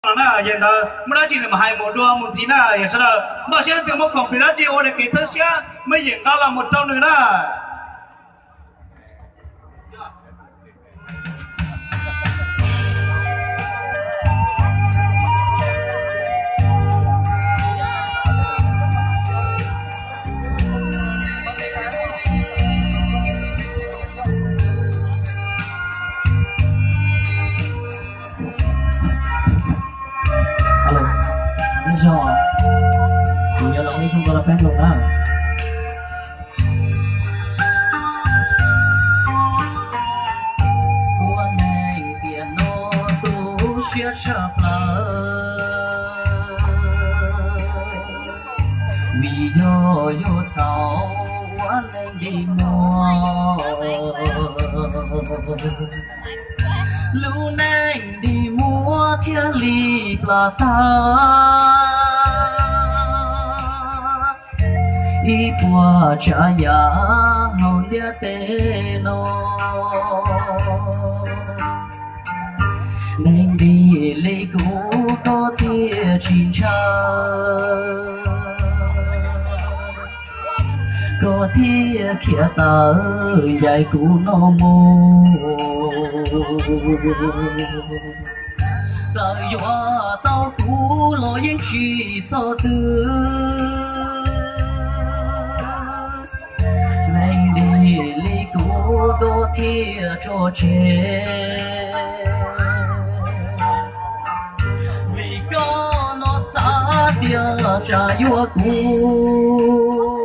no na, yog li ntawd muaj dab tsi nws mam hais mus dua mus ntxiv na, yog sawv daws npaj siab leej twg muaj khoom plig dab tsi ua kev txhawb siab muab yim nqa los mus rau nws na. Alo, nej zoo, kuv yuav los nej xoo ko los peb hluas na. Ua neeg tiam no tu siab tshaj plaws, vim yog yus txhaum ua neeg dig muag. Lub neej dig muag thiaj li plam tag ib puas tsav yam hauv ntiaj teb no. Neeg dig li kuv koj thiaj tsis ntshaw, koj thiaj khiav tawm ncaim kuv no mus. Txawm yuav tau kuv los yeej tsis txog twg, neeg dig li kuv koj thiaj tso tseg. Vim koj no xav tias tsam yuav kuv,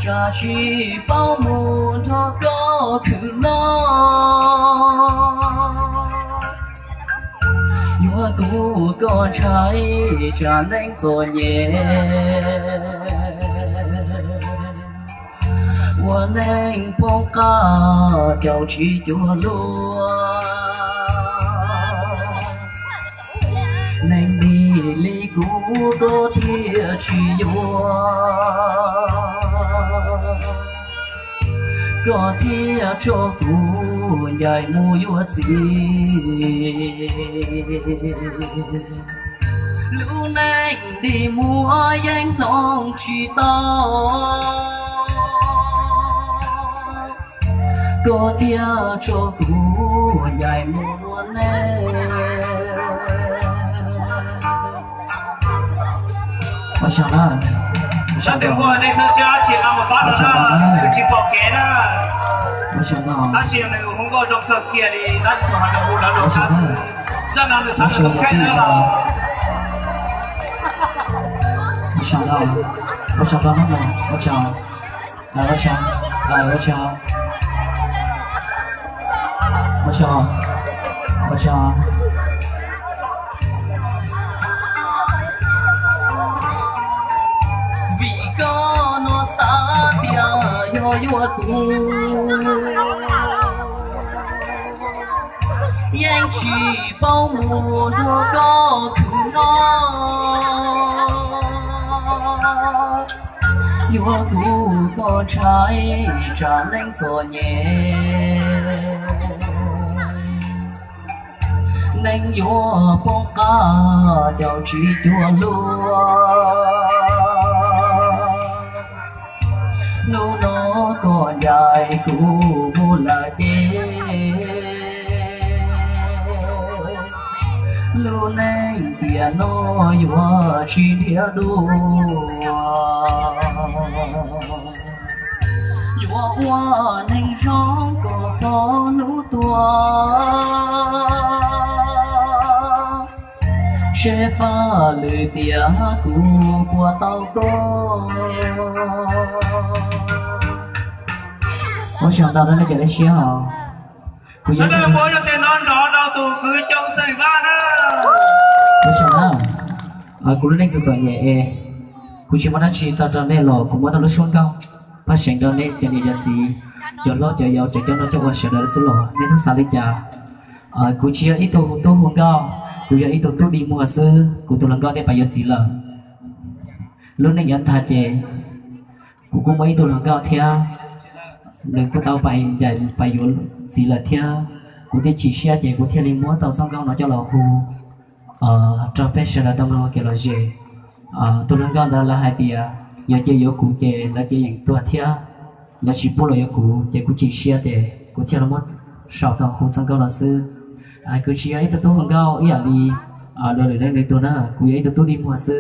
tsam tsis paub mus nrog koj khwv noj. Yuav kuv koj ntshai tsam neej txom nyem, ua neeg poob qab caum tsis cuag luag. Neeg dig li kuv koj thiaj tsis yuav, koj thiaj tso kuv ncaim mus yuav txiv. Lub neej dig muag yeej hloov tsis tau, koj thiaj tso kuv ncaim mus ua neej. Ua tsaug na. Sab tes muaj nej txhawb siab tsis nqa mus pab no na, nws tsis pom kev na. Tab sis nws hu nkauj zoo kawg kiag li, tab sis tsuas hais nws hu lawv los txhawb xwb. Zaj no nws xav nws tus kheej na. Ua tsaug, ua tsaug, ua tsaug, ua tsaug, ua tsaug. Vim koj no xav tias yog yuav kuv, yeej tsis paub mus nrog koj khwv noj. Yuav kuv koj ntshai tsam neej txom nyem, neeg yuav poob qab caum tsis cuag luag. Hnub no koj ncaim kuv mus lawm ces, lub neej tiam no yuav tsis nrhiav dua. Yuav ua neeg zoo kom txog hnub tuag, seb faj lwm tiam kuv puas tau koj. Ua tsaug ntau rau nej cov lej siab os. Kuv yog ib tug, ua tes nrov nrov rau tus kwv Coo Xeem Vaj na. Ua tsaug na. Kuv lub neej txom txom nyem es kuv tsis muaj dab tsi tau rau nej los kuv muab tau lub suab nkauj pab seev rau nej cov niam cov txiv, cov hlob cov yau, cov coj noj coj ua sawv daws xwb los nej txhob xav li cas. Kuv tsis yog ib tug tub hu nkauj, kuv yog ib tug tub dig muag xwb, kuv tus hluas nkauj twb pais yuav txiv lawm. Lub neej yuav tag ces kuv kuj muaj ib tug hluas nkauj thiab, nws kuj tau pais ncaim pais yuav txiv lawm thiab. Kuv thiaj chim siab ces kuv thiaj li muab tau txoj nkauj no coj los hu rau peb sawv daws tau mloog ua kev lom zem. Tus hluas nkauj ntawd lawv hais tias yog ces yuav kuv ces lawv ces yeem tuag thiab, lawv tsis pub los yuav kuv ces kuv chim siab ces kuv thiaj los muab sau tau hu txoj nkauj no xwb. Kuv tsis yog ib tug tub hu nkauj ib yam li luag lwm leej lwm tus na, kuv yog ib tug tub dig muag xwb.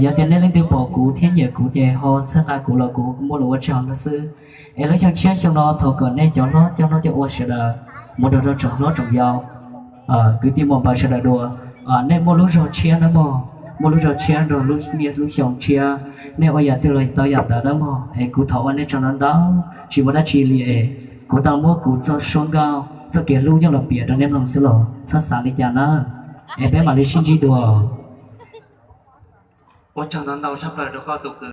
Yog tias nej leej twg pom kuv thiab nyiam kuv ces ho txhawb nqa kuv los kuv muaj lus ua tsaug no xwb. Es lub xyoo tshiab xyoo no thov kom nej cov hlob coj noj coj ua sawv daws mus nrog rau tsoom hlob tsoom yau, kwv tij muam npawg sawv daws dua. Nej muaj lub zog tshiab nawb mog, muaj lub zog tshiab nrog lub niaj lub xyoo tshiab, nej ua yam twg los tau yam ntawd nawb mog. Es kuv thov ua nej tsaug ntau ntau, tsis muaj dab tsi li es kuv tau muab kuv txoj suab nkauj txoj kev hlub coj los piav rau nej mloog xwb los txhob xav li cas nawb. Es peb mam li sib ntsib dua. Ua tsaug ntau ntau tshaj plaws rau koj tus kwv.